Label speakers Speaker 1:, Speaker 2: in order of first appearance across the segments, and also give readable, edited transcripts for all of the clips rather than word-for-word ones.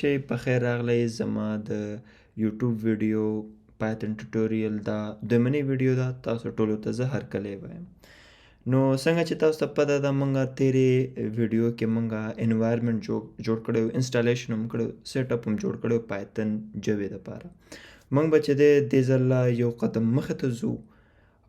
Speaker 1: شئ، په خیر راغلی. زما د یوټیوب ویډیو پایتون ټیوټوریل دا دویمنۍ ویډیو ده. تاسو ټولو ته زه هرکلی وایم. نو څنګه چې تاسو ته پته ده، مونږه تیرې ویډیو کې مونږه انوایرمنټ جوړ کړی، انسټالیشن هم کړو، سیټ اپ هم جوړ کړو پایتون ژبې دپاره. مونږ به چې دی دې ځل یو قدم مخې ته ځو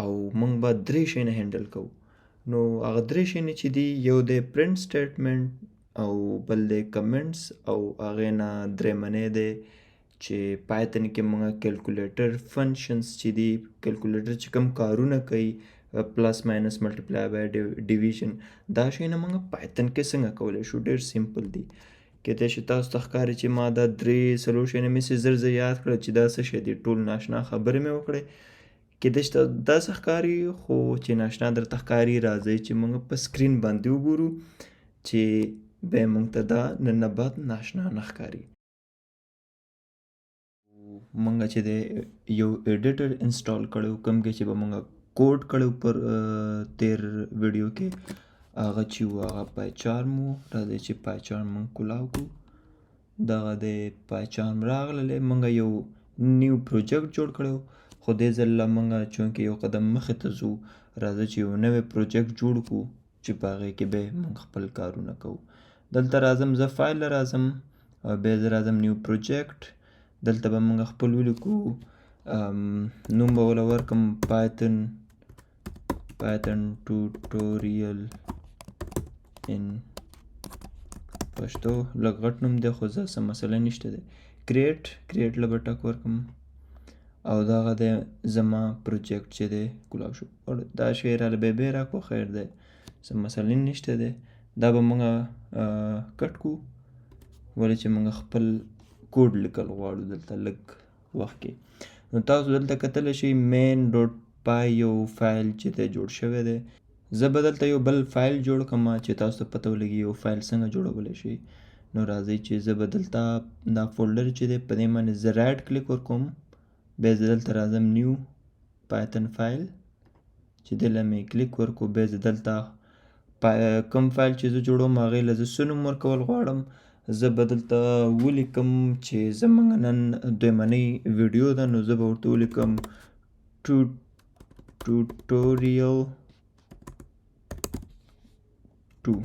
Speaker 1: او مونږ به درې شیونه هینډل کوو. نو هغه درې شیونه چې دي، یو دی پرنټ سټیټمنټ او بل دی کمنټس او هغې نه درېیمنی دی چې پایتن کې مونږ کیلکولیټر فنکشنز چې دي، کیلکولیټر چې کوم کارونه کوي، پلس، ماینس، ملټیپلای بای، ډیویژن، دا شیونه مونږ پایتن کې څنګه کولی شو. ډېر سمپل دي. کیدای شي تاسو ته ښکاري چې ما دا درې څلور شیونه مې څه زر زر یاد کړل چې دا څه شی دي، ټول ناشنا خبرې مې وکړې. کیدای شي داسې ښکاري، خو چې ناشنا درته ښکاري، راځئ چې موږ په سکرین باندې وګورو چې بیا موږ ته دا نن نه بعد ناشنا نه ښکاري. مونږ چې دی یو ایډیټر انسټال کړو، کوم کې چې به مونږ کوډ کړو پر تیر ویډیو کې، هغه چې و هغه پایچارم و. راځئ چې پایچارم مونږ کولاو کړو. دغه دی پایچارم راغللی. مونږ یو نیو پروجیکټ جوړ کړو، خو دې ځل له مونږ چونکې یو قدم مخې ته ځو، راځه چې یو نوی پروجیکټ جوړ کړو چې په هغې کې به مونږ خپل کارونه کوو. دلته راځم زه، فایل له راځم او بیا زه راځم نیو پروجیکټ. دلته به مونږ خپل ولیکو، نوم به وله ورکم پایتون ټوټوریل ان پښتو. لږ غټ نوم دی، خو زه څه مسله نشته دی. کریټ له به ټک ورکم او دغه دی زما پروجیکټ چې دی کولاو شو. دا شی راله بیا بیا راکړو، خیر دی، څه مسله نشته دی. دا به مونږ کټ کړو، ولې چې مونږ خپل کوډ لیکل غواړو دلته لږ وخت کې. نو تاسو دلته کتلی شئ، مین ډاټ پای یو فایل چې دی جوړ شوی دی. زه به دلته یو بل فایل جوړ کړم چې تاسو ته پته ولګي یو فایل څنګه جوړولی شئ. نو راځئ چې زه به دلته دا فولډر چې دی په دې باندې زه رایټ کلیک ورکوم، بیا زه دلته راځم نیو پایتون فایل چې دې له مې کلیک ورکړو. بیا زه دلته کوم فایل چې زه جوړوم هغې له زه څه نوم ورکول غواړم. زه به دلته ولیکم چې زمونږ نن دویمنۍ ویډیو ده، نو زه به ورته ولیکم ټوټوریل 2.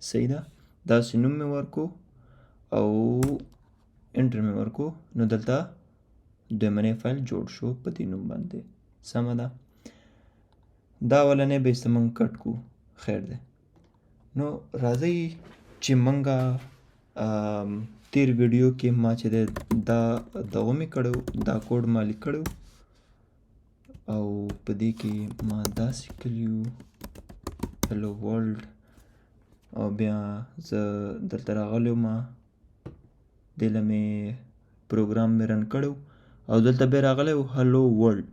Speaker 1: صحیح ده، داسې نوم مې ورکو او انټر مې ورکو. نو دلته دویمنی فایل جوړ شو په دې نوم باندې. سمه ده، دا اولنی به یې موږ کټ کړو، خیر دی. نو راځئ چې موږ تیر ویډیو کې ما چې دی دا دغه مې کړی، دا کوډ ما لیک کړی او په دې کې ما داسې کړي وو هلو ورلډ، او بیا زه دلته راغلی وم، دې له مې پروګرام مې رن کړی او دلته بیا راغلی و هلو ورلډ.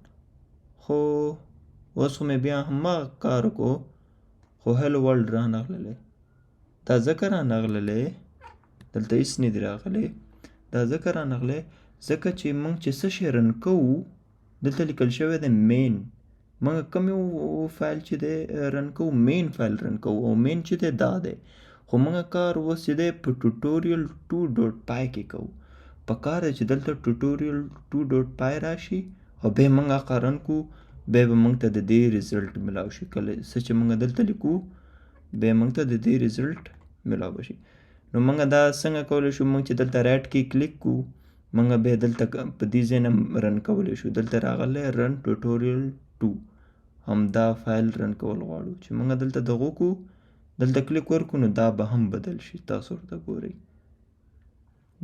Speaker 1: خو اوس خو مې بیا هماغه کار وکړو، خو هلو ورلډ رانغللی. دا ځکه رانغللی، دلته هېڅ نه دي راغلی. دا ځکه رانغلی ځکه چې موږ چې څه شی رن کوو، دلته لیکل شوی دی مین. موږ کوم یو فایل چې دی رن کوو، مین فایل رن کوو او مین چې دی دا دی. خو موږ کار اوس چې دی په ټوټوریل 2 ډاټ پای کې کوو. په کار دی چې دلته ټوټوریل 2 ډاټ پای راشي او بیا موږ هغه رن کړو، بیا به موږ ته د دې ریزلټ ملاو شي. کله څه چې موږ دلته لیکو، بیا موږ ته د دې ریزلټ ملاو شي. نو موږ دا څنګه کولی شو؟ موږ چې دلته رایټ کې کلیک کړو، موږ بیا دلته په دې ځای نه رن کولی شو. دلته راغلی رن ټوټوریل 2، همدا فایل رن کول غواړو. چې موږ دلته دغه وکړو، دلته کلیک ورکړو، نو دا به هم بدل شي. تاسو ورته ګورئ،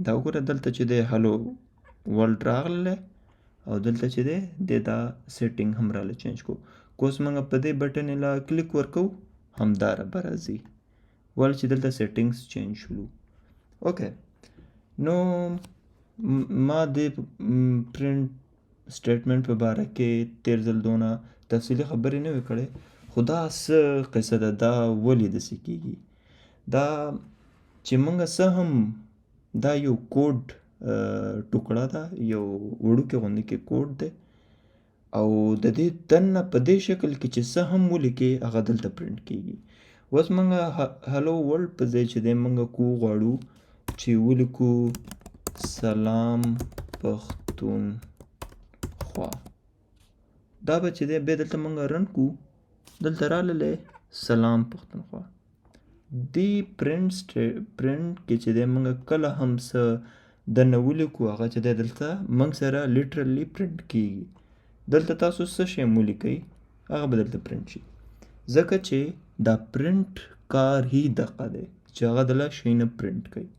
Speaker 1: دا وګوره، دلته چې دی هلو ورلډ راغلی او دلته چې دی دی دا سیټینګ هم راله چینج کړو. که اوس موږ په دې بټن لا کلیک ورکوو، همدا به راځي، ولې چې دلته سیټینګز چینج شولو. اوکی، نو ما د پرنټ سټیټمنټ په باره کې تیر ځل دونه تفصیلي خبرې نه وې کړې، خو دا څه قصه ده؟ دا ولې داسې کیږي؟ دا چې موږ څه هم دا یو کوډ ټوکړه ده، یو وړوکی غوندې کې کوډ دی او د دې دننه په دې شکل کې چې څه هم ولیکې، هغه دلته پرنټ کیږي. اوس موږ هلو ورلډ په ځای چې دی موږ کو غواړو چې ولیکو سلام پښتونخوا، دا به چې دی بیا دلته مونږ run کو، دلته راللی سلام پښتونخوا. دی پرنټ کې چې دی مونږ کله هم څه دننه ولیکو هغه چې دی دلته مونږ سره literally print کیږي. دلته تاسو څه شی هم ولیکئ هغه به دلته پرنټ شي، ځکه چې دا پرنټ کار هی دقه دی چې هغه دله شیونه پرنټ کوي.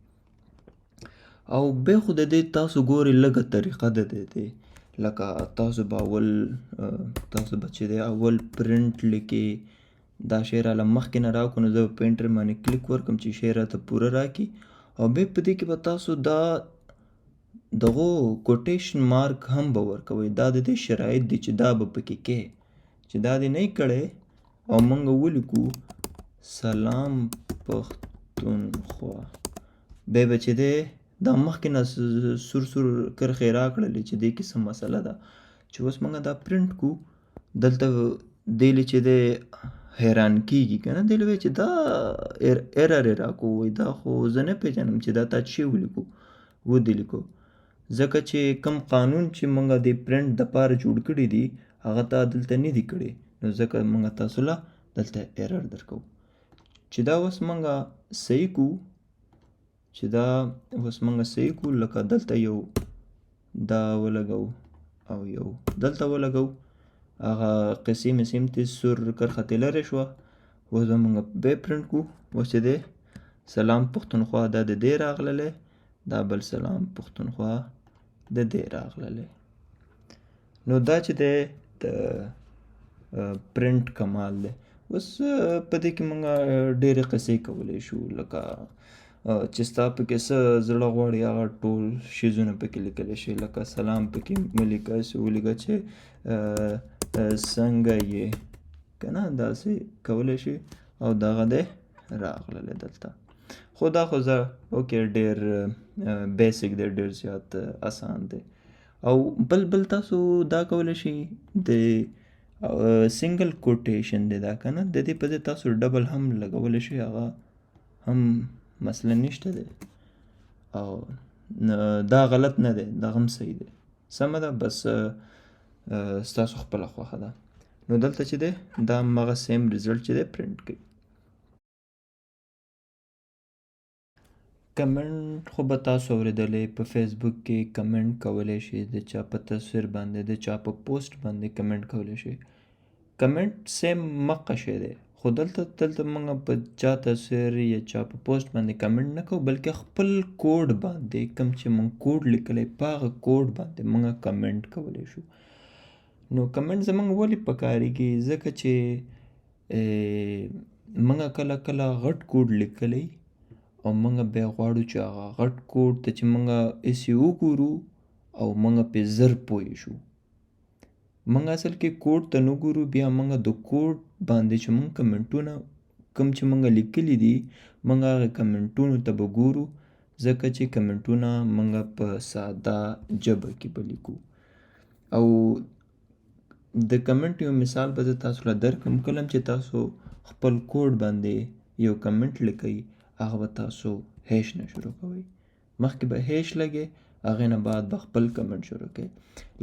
Speaker 1: او بیا خو د دې تاسو ګورئ لږه طریقه د دې دی، لکه تاسو به اول تاسو به چې دی اول پرنټ لیکې، دا شی راله مخکې نه راکړو نو زه به په enter باندې کلیک ورکړم چې شی راته پوره راکړي. او بیا په دې کې به تاسو دا دغو quotation mark هم به ورکوئ، دا د دې شرایط دي چې دا به پکې کې چې دا دې نه کړی او موږ ولیکو سلام پښتونخوا، بیا به چې دی دا مخکې نه سور سور کرښې راکړلې چې دې کې څه مسله ده. چې اوس موږ دا پرنټ کو، دلته دی له چې دی حیران کیږي که نه، دی له وایي چې دا error یې راکړو، وایي دا خو زه نه پېژنم چې دا تا څه شی ولیکو ودې لیکو، ځکه چې کوم قانون چې موږ د پرنټ دپاره جوړ کړي دي هغه تا دلته نه دي کړي، نو ځکه موږ تاسو له دلته error درکوو. چې دا اوس موږ صحیح کو، چې دا اوس موږ صحیح کو، لکه دلته یو دا ولګو او یو دلته ولګو، هغه قصې مې هم تې سور کرښه ترې لرې شوه. اوس به موږ بیا پرنټ کو، اوس چې دی سلام پښتونخوا دا د دې راغللی، دا بل سلام پښتونخوا د دې راغللی. نو دا چې دی د پرنټ کمال دی. اوس په دې کې موږ ډېرې قصې کولی شو، لکه چې ستا پکې څه زړه غواړي هغه ټول شیزونه پکې لیکلی شي، لکه سلام پکې مه لیکه، هسې ولیکه چې څنګه یې که نه، داسې کولی شي. او دغه دی راغللی دلته. خو دا خو زه okay ډېر basic دی، ډېر زیات اسان دی. او بل بل تاسو دا کولی شئ د single quotation دی دا که نه، د دې په ځای تاسو double هم لګولی شئ، هغه هم مسله نشته دی، او دا غلط نه دی، دا هم صحیح دی، سمه ده، بس ستاسو خپله خوښه ده. نو دلته چې دی دا هماغه same result چې دی پرنټ کوي. کمنټ خو به تاسو اورېدلی، په فیسبوک کې کمنټ کولی شئ، د چا په تصویر باندې، د چا په پوسټ باندې کمنټ کولی شئ. کمنټ same مقه شی دی، خو دلته موږ په چا تصویر یا چا په پوسټ باندې کمنټ نه کوو، بلکې خپل کوډ باندې کوم چې موږ کوډ لیکلی په هغه کوډ باندې موږ کمنټ کولی شو. نو کمنټ زموږ ولې پکارېږي؟ ځکه چې موږ کله کله غټ کوډ لیکلی او موږ بیا غواړو چې هغه غټ کوډ ته چې موږ هسې وګورو او موږ پرې زر پوه شو. موږ اصل کې کوډ ته نه ګورو، بیا موږ د کوډ باندې چې موږ کمنټونه کوم چې موږ لیکلي دي موږ هغه کمنټونو ته به ګورو، ځکه چې کمنټونه موږ په ساده ژبه کې به لیکو. او د کمنټ یو مثال به زه تاسو له درکړم، کله چې تاسو خپل کوډ باندې یو کمنټ لیکئ هغه به تاسو hash نه شروع کوئ، مخکې به hash لګئ، هغې نه بعد به خپل کمنټ شروع کوئ.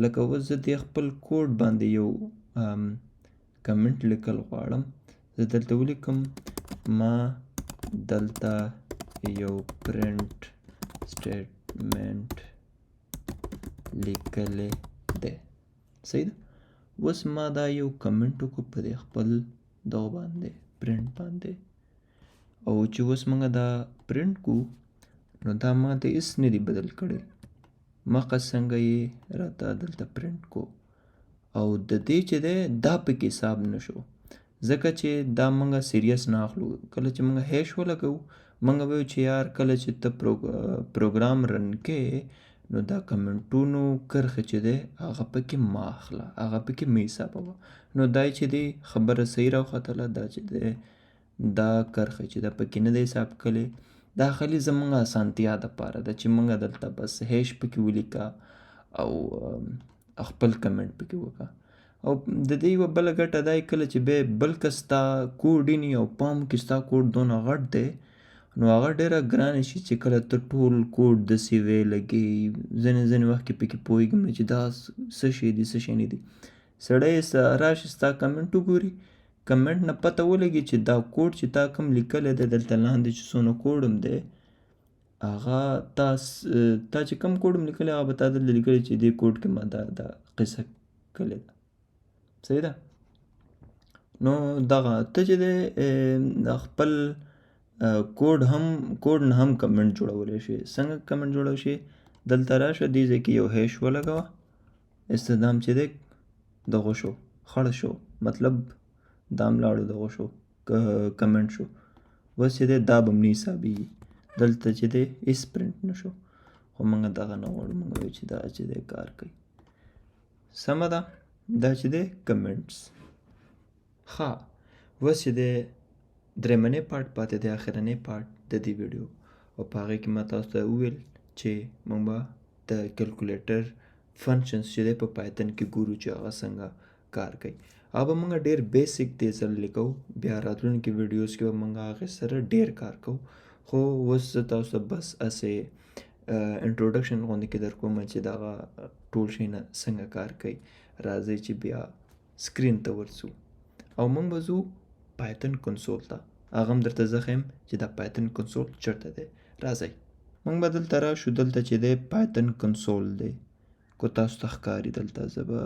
Speaker 1: لکه اوس زه دې خپل کوډ باندې یو کمنټ لیکل غواړم، زه دلته ولیکم ما دلته یو print statement لیکلی دی، صحیح ده. اوس ما دا یو کمنټ وکړو په دې خپل دغه باندې پرنټ باندې، او چې اوس موږ دا پرنټ کو نو دا ما ته هېڅ نه دي بدل کړی، مخه څنګه یې راته دلته پرنټ کو، او د دې چې دی دا پکې حساب نه شو، ځکه چې دا موږ serious نه اخلو. کله چې موږ hash ولګوو موږ وایو چې یار کله چې ته پروګرام run کې نو دا کمنټونو کرښې چې دی هغه پکې مه اخله، هغه پکې مه حسابوه. نو دا چې دی خبره صحیح راوختله، دا چې دی دا کرښه چې دا پکې نه دی حساب کړې، دا خالي زموږ اسانتیا دپاره ده چې موږ دلته بس hash پکې ولیکه او خپل کمنټ پکې وکړه. او د دې یوه بله ګټه دا کله چې بیا بل کس ستا کوډ ویني او پام کې ستا کوډ دونه غټ دی نو هغه ډېره ګرانه شي چې کله ته ټول کوډ داسې وی لګې، ځینې ځینې وخت کې پکې پوهېږم نه چې دا څه شی دي څه شی نه دي. سړی راشي ستا کمنټ وګوري، کمنټ نه پته ولګي چې دا کوډ چې تا کوم لیکلی دی دلته لاندې چې څونه کوډ هم دی، هغه تا چې کوم کوډ هم لیکلی هغه به تا دلته لیکلی چې دې کوډ کې ما دا دا قصه کړې ده. صحیح ده. نو دغه ته چې دی خپل کوډ هم کوډ نه هم کمنټ جوړولی شي. څنګه کمنټ جوړولی شي؟ دلته راشه دې ځای کې یو هیش ولګوه، استخدام چې دی دغه شو، خړ شو، مطلب دا هم لاړو دغه شو، کمنټ شو. اوس چې دی دا به هم نه حسابېږي، دلته چې دی هېڅ پرنټ نه شو. خو موږ دغه نه غواړو، موږ وایو چې دا چې دی کار کوي. سمه ده، دا چې دی کمنټس. ښه، اوس چې دی درېیمنی پارټ پاتې دی، اخرنی پارټ د دې ویډیو، او په هغې کې ما تاسو ته وویل چې موږ به د کلکولیټر فنکشنز چې دی په پایتن کې ګورو چې هغه څنګه کار کوي. هغه به موږ ډېر بیسیک دې ځل لیکو، بیا راتلونکي ویډیوز کې به موږ هغې سره ډېر کار کوو. خو اوس زه تاسو ته بس هسې انټروډکشن غوندې کې در کوم چې دغه ټول شیونه څنګه کار کوي. راځئ چې بیا سکرین ته ورځو او موږ به ځو پایتن کنسول ته، هغه هم درته زه ښیم چې دا پایتن کنسول چېرته دی. راځئ موږ به دلته راشو، دلته چې دی پایتن کنسول دی، که تاسو ته ښکاري دلته زه به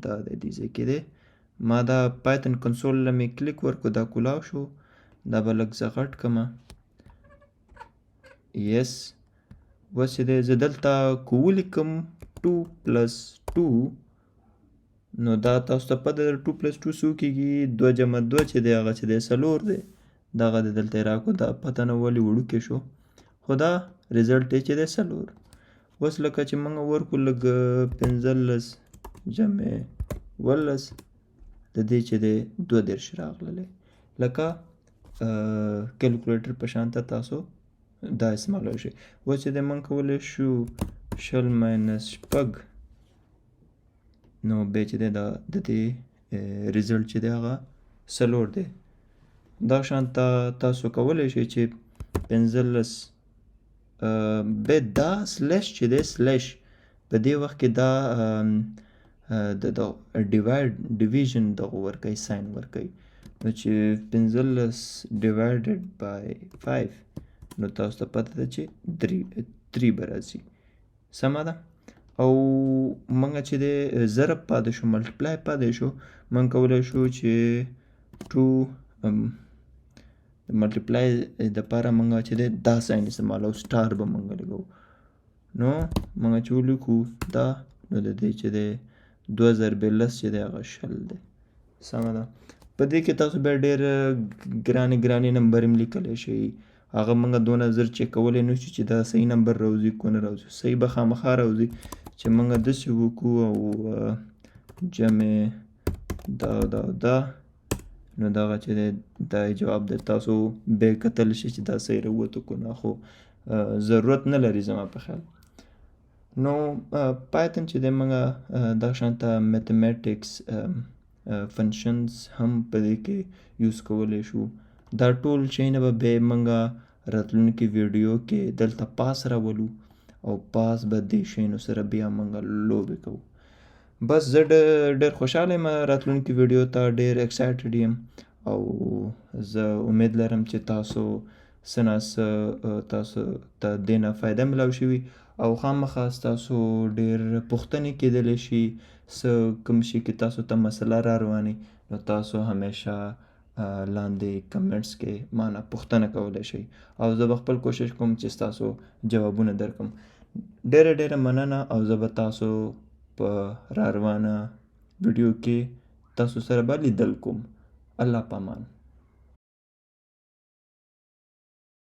Speaker 1: دا دی دې ځای کې دی. ما دا پایتن کنسول له مې کلیک ورکړو، دا کولاو شو. دا به لږ زه غټ کړم. یس، اوس چې دی زه دلته که ولیکم 2 پلس 2، نو دا تاسو ته پته ده 2 پلس 2 څو کېږي؟ 2 جمع 2 چې دی هغه چې دی 4 دی. دغه دی دلته یې راکړو، دا پته نه ولې وړوکی شو، خو دا ریزلټ یې چې دی 4. اوس لکه چې موږ ورکړو لږ 15 جمع 18، د دې چې دی 32 راغللی. لکه کلکولیټر په شان ته تاسو دا استعمالولی شئ. اوس چې دی موږ کولی شو 20 ماینس 6، نو بیا چې دی دا د دې ریزلټ چې دی هغه 4 دی. دا شان ته تاسو کولی شئ چې 15 بیا دا سلش چې دی سلش په دې وخت کې دا د ډیوایډ ډیویژن دغه ورکوي، ساین ورکوي. نو چې 15 ډیوایډډ بای 5، نو تاسو ته پته ده چې 3 به راځي. سمه ده. او موږ چې دی ضرب پاتې شو، ملټیپلای پاتې شو، موږ کولی شو چې 2 ملټیپلای دپاره موږ چې دی دا ساین استعمالوو، سټار به موږ لګوو. نو موږ چې ولیکو دا، نو د دې چې دی 2 ضربې 10 چې دی هغه 20 دی. سمه ده. په دې کې تاسو بیا ډېر ګرانې ګرانې نمبر هم لیکلی شئ. هغه موږ دونه زر چک کولی نه شو چې دا صحیح نمبر راوځي که نه راوځي. صحیح به خامخا راوځي چې موږ داسې وکړو او جمع دا دا دا، نو دغه چې دی دا یې جواب دی. تاسو بیا کتلی شئ چې دا صحیح راووتو که نه، خو ضرورت نه لري زما په خیال. نو پایتن چې دی موږ دا شانته میتھمیټکس فنکشنز هم په دې کې یوز کولی شو. دا ټول شیونه به بیا موږ راتلونکي ویډیو کې دلته پاس راولو او پاس به دې شیانو سره بیا موږ لوبې کوو. بس زه ډېر خوشحاله یم راتلونکي ویډیو ته، ډېر اکسایټډ یم او زه امید لرم چې تاسو څه نا څه تاسو ته دې نه فایده ملاو شوي او خامخا ستاسو ډېر پوښتنې کېدلی شي، څه کوم شي کې تاسو ته مسله را رواني، نو تاسو همیشه لاندې کمنټس کې ما نه پوښتنه کولی شئ او زه به خپل کوشش کوم چې ستاسو جوابونه درکړم. ډېره ډېره مننه او زه به تاسو په را روانه ویډیو کې تاسو سره به لیدل کوم. الله پامان.